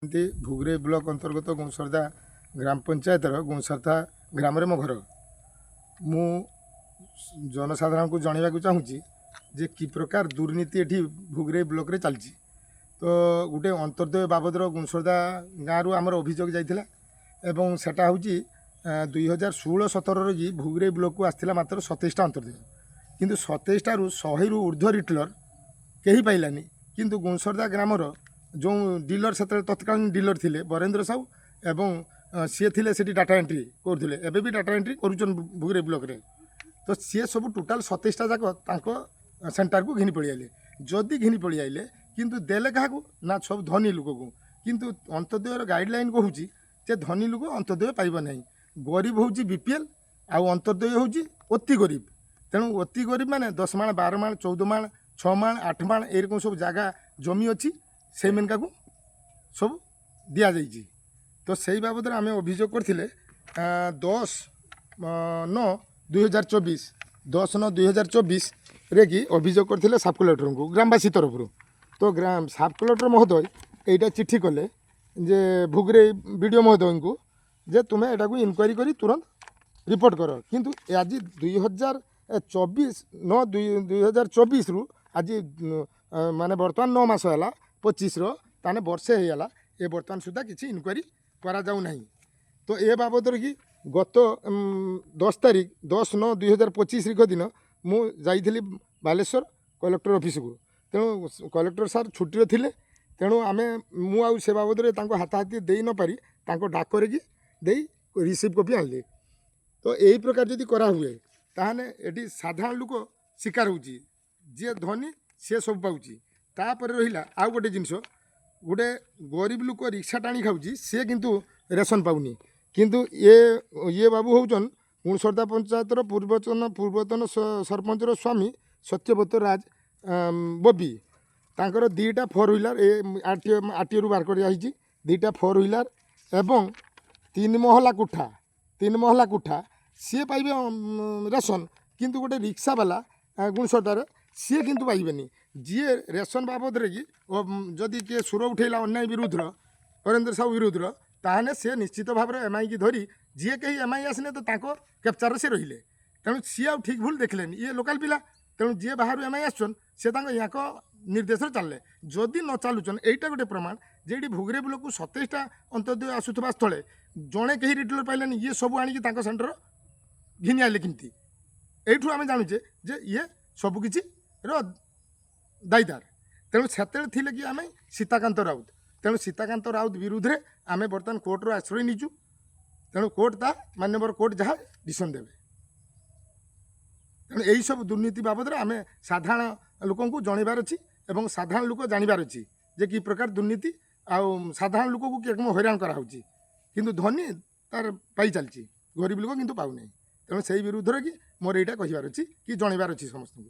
ଏମିତି ଭୁଗରେଇ ବ୍ଲକ ଅନ୍ତର୍ଗତ ଗୁଣସର୍ଦା ଗ୍ରାମ ପଞ୍ଚାୟତର ଗୁଣସର୍ଦା ଗ୍ରାମରେ ମୋ ଘର। ମୁଁ ଜନସାଧାରଣଙ୍କୁ ଜଣାଇବାକୁ ଚାହୁଁଛି ଯେ କି ପ୍ରକାର ଦୁର୍ନୀତି ଏଠି ଭୁଗରେଇ ବ୍ଲକରେ ଚାଲିଛି। ତ ଗୋଟେ ଅନ୍ତର୍ଦୟ ବାବଦର ଗୁଣସର୍ଦା ଗାଁରୁ ଆମର ଅଭିଯୋଗ ଯାଇଥିଲା ଏବଂ ସେଟା ହେଉଛି 2016-17ରେ କି ଭୁଗରେଇ ବ୍ଲକକୁ ଆସିଥିଲା ମାତ୍ର 27ଟା ଅନ୍ତର୍ଦୟ। କିନ୍ତୁ 27ଟାରୁ 100ରୁ ଉର୍ଦ୍ଧ୍ୱ ରିଟେଲର କେହି ପାଇଲାନି। କିନ୍ତୁ ଗୁଣସର୍ଦା ଗ୍ରାମର ଯେଉଁ ଡିଲର, ସେତେବେଳେ ତତ୍କାଳୀନ ଡିଲର ଥିଲେ ବରେନ୍ଦ୍ର ସାହୁ ଏବଂ ସିଏ ଥିଲେ ସେଠି ଡାଟା ଏଣ୍ଟ୍ରି କରୁଥିଲେ, ଏବେ ବି ଡାଟା ଏଣ୍ଟ୍ରି କରୁଛନ୍ତି ଭୁଗରେଇ ବ୍ଲକରେ। ତ ସିଏ ସବୁ ଟୋଟାଲ୍ 27ଟା ଯାକ ତାଙ୍କ ସେଣ୍ଟରକୁ ଘିନି ପଳେଇ ଆଇଲେ। ଯଦି ଘିନି ପଳେଇ ଆଇଲେ, କିନ୍ତୁ ଦେଲେ କାହାକୁ ନା ସବୁ ଧନୀ ଲୋକକୁ। କିନ୍ତୁ ଅନ୍ତୋଦୟର ଗାଇଡ଼ଲାଇନ୍ କହୁଛି ଯେ ଧନୀ ଲୋକ ଅନ୍ତୋଦୟ ପାଇବ ନାହିଁ। ଗରିବ ହେଉଛି ବିପିଏଲ୍ ଆଉ ଅନ୍ତୋଦୟ ହେଉଛି ଅତି ଗରିବ। ତେଣୁ ଅତି ଗରିବ ମାନେ 10 ମାଣ, 12 ମାଣ, 14 ମାଣ, 6 ମାଣ, 8 ମାଣ, ଏଇରକମ ସବୁ ଜାଗା ଜମି ଅଛି, ସେଇମାନକାକୁ ସବୁ ଦିଆଯାଇଛି। ତ ସେଇ ବାବଦରେ ଆମେ ଅଭିଯୋଗ କରିଥିଲେ 10/9/2024, 10/9/2024ରେ କି ଅଭିଯୋଗ କରିଥିଲେ ସବ୍ କଲେକ୍ଟରଙ୍କୁ ଗ୍ରାମବାସୀ ତରଫରୁ। ତ ସବ୍ କଲେକ୍ଟର ମହୋଦୟ ଏଇଟା ଚିଠି କଲେ ଯେ ଭୁଗରେଇ ବିଡ଼ିଓ ମହୋଦୟଙ୍କୁ ଯେ ତୁମେ ଏଟାକୁ ଇନକ୍ୱାରି କରି ତୁରନ୍ତ ରିପୋର୍ଟ କର। କିନ୍ତୁ ଆଜି 2024 9 2 2024ରୁ ଆଜି ମାନେ ବର୍ତ୍ତମାନ 9 ମାସ ହେଲା 25ର, ତାହେଲେ ବର୍ଷେ ହେଇଗଲା, ଏ ବର୍ତ୍ତମାନ ସୁଦ୍ଧା କିଛି ଇନକ୍ୱାରି କରାଯାଉ ନାହିଁ। ତ ଏ ବାବଦରେ କି ଗତ 10 ତାରିଖ, 10/9/2025 ତାରିଖ ଦିନ ମୁଁ ଯାଇଥିଲି ବାଲେଶ୍ୱର କଲେକ୍ଟର ଅଫିସକୁ। ତେଣୁ କଲେକ୍ଟର ସାର୍ ଛୁଟିରେ ଥିଲେ। ତେଣୁ ମୁଁ ଆଉ ସେ ବାବଦରେ ତାଙ୍କୁ ହାତାହାତି ଦେଇ ନପାରି ତାଙ୍କ ଡାକରେ କି ଦେଇ ରିସିଭ୍ କପି ଆଣିଲି। ତ ଏଇ ପ୍ରକାର ଯଦି କରାହୁଏ, ତାହେଲେ ଏଠି ସାଧାରଣ ଲୋକ ଶିକାର ହେଉଛି, ଯିଏ ଧନୀ ସିଏ ସବୁ ପାଉଛି। ତାପରେ ରହିଲା ଆଉ ଗୋଟେ ଜିନିଷ, ଗୋଟେ ଗରିବ ଲୋକ ରିକ୍ସା ଟାଣି ଖାଉଛି, ସିଏ କିନ୍ତୁ ରେସନ୍ ପାଉନି। କିନ୍ତୁ ଇଏ ବାବୁ ହେଉଛନ୍ ଗୁଣସର୍ଦା ପଞ୍ଚାୟତର ପୂର୍ବତନ ସରପଞ୍ଚର ସ୍ୱାମୀ ସତ୍ୟବ୍ରତ ରାଜ ବବି। ତାଙ୍କର ଦୁଇଟା ଫୋର୍ ହ୍ୱିଲର୍, ଏ ଆରଟିଓରୁ ବାହାର କରାଯାଇଛି, ଦୁଇଟା ଫୋର୍ ହ୍ୱିଲର୍ ଏବଂ ତିନି ମହଲା କୋଠା। ତିନି ମହଲା କୋଠା, ସିଏ ପାଇବେ ରେସନ୍, କିନ୍ତୁ ଗୋଟେ ରିକ୍ସାବାଲା ଗୁଣସର୍ଦାରେ ସିଏ କିନ୍ତୁ ପାଇବେନି। ଯିଏ ରେସନ୍ ବାବଦରେ କି ଯଦି କିଏ ସୁର ଉଠେଇଲା ଅନ୍ୟାୟ ବିରୁଦ୍ଧର, ହରେନ୍ଦ୍ର ସାହୁ ବିରୁଦ୍ଧର, ତାହେଲେ ସେ ନିଶ୍ଚିତ ଭାବରେ ଏମ୍ଆଇକି ଧରି, ଯିଏ କେହି ଏମ୍ଆଇ ଆସିଲେ ତ ତାଙ୍କ କ୍ୟାପଚାରରେ ସେ ରହିଲେ। ତେଣୁ ସିଏ ଆଉ ଠିକ୍ ଭୁଲ ଦେଖିଲେନି, ଇଏ ଲୋକାଲ୍ ପିଲା। ତେଣୁ ଯିଏ ବାହାରୁ ଏମ୍ଆଇ ଆସୁଛନ୍, ସେ ତାଙ୍କ ୟାଙ୍କ ନିର୍ଦ୍ଦେଶରେ ଚାଲିଲେ। ଯଦି ନ ଚାଲୁଛନ୍, ଏଇଟା ଗୋଟେ ପ୍ରମାଣ ଯେ ଏଇଠି ଭୁଗରେ ବ୍ଲକକୁ 27ଟା ଅନ୍ତୋଦୟ ଆସୁଥିବା ସ୍ଥଳେ ଜଣେ କେହି ରିଟେଲର ପାଇଲେନି। ଇଏ ସବୁ ଆଣିକି ତାଙ୍କ ସେଣ୍ଟର ଘିନି ଆଇଲେ କେମିତି? ଏଇଠୁ ଆମେ ଜାଣୁଛେ ଯେ ଇଏ ସବୁକିଛିର ଦାୟିଦାର। ତେଣୁ ସେତେବେଳେ ଥିଲେ କି ଆମେ ସୀତାକାନ୍ତ ରାଉତ। ତେଣୁ ସୀତାକାନ୍ତ ରାଉତ ବିରୁଦ୍ଧରେ ଆମେ ବର୍ତ୍ତମାନ କୋର୍ଟର ଆଶ୍ରୟ ନେଇଛୁ। ତେଣୁ କୋର୍ଟ ତା ମାନ୍ୟବର କୋର୍ଟ ଯାହା ଡିସିସନ୍ ଦେବେ। ତେଣୁ ଏହିସବୁ ଦୁର୍ନୀତି ବାବଦରେ ଆମେ ସାଧାରଣ ଲୋକଙ୍କୁ ଜଣାଇବାର ଅଛି ଏବଂ ସାଧାରଣ ଲୋକ ଜାଣିବାର ଅଛି ଯେ କି ପ୍ରକାର ଦୁର୍ନୀତି ଆଉ ସାଧାରଣ ଲୋକକୁ କିରକମ ହଇରାଣ କରାହେଉଛି। କିନ୍ତୁ ଧନୀ ତାର ପାଇ ଚାଲିଛି, ଗରିବ ଲୋକ କିନ୍ତୁ ପାଉନାହିଁ। ତେଣୁ ସେଇ ବିରୁଦ୍ଧରେ କି ମୋର ଏଇଟା କହିବାର ଅଛି କି ଜଣାଇବାର ଅଛି ସମସ୍ତଙ୍କୁ।